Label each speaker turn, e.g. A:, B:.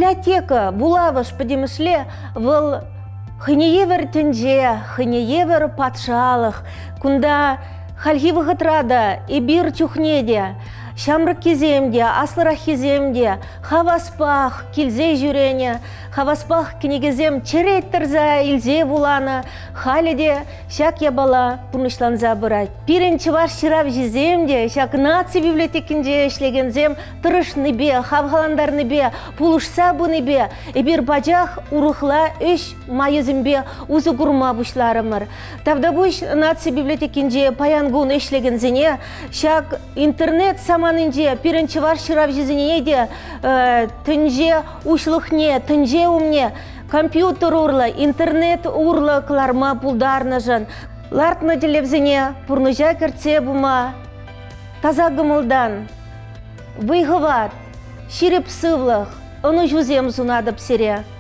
A: Библиотека, вулавӑш пӗтӗмӗшле вӑл хӑйне евӗр тӗнче, хӑйне евӗр патшалӑх. Кунта хальхи вӑхӑтра та, эпир чухне те, ҫамрӑккисем те, аслӑраххисем те хаваспах килсе ҫӳренӗ, хаваспах кӗнекесем черет тӑрса илсе вуланӑ. Халӗ те ҫак япала пурнӑҫланса пырать. Пирӗн чӑваш ҫыравҫисем те ҫак наци библиотекинче ӗҫлекенсем тӑрӑшнипе, хавхалантарнипе, пулӑшса пынипе эпир пачах урӑхла ӗҫ майӗсемпе усӑ курма пуҫларӑмӑр. Тавтапуҫ наци библиотекинче паян кун ӗҫлекенсене ҫак интернет саманинче пирӗн чӑваш ҫыравҫисене те тӗнче уҫлӑхне, тӗнче умне компьютер урлӑ, интернет урлӑ кӑларма пултарнӑшӑн лартнӑ тӗллевсене пурнӑҫа кӗртсе пыма таса кӑмӑлтан вӑй-хӑват, ҫирӗп сывлӑх, ӑнӑҫусем сунатӑп сире.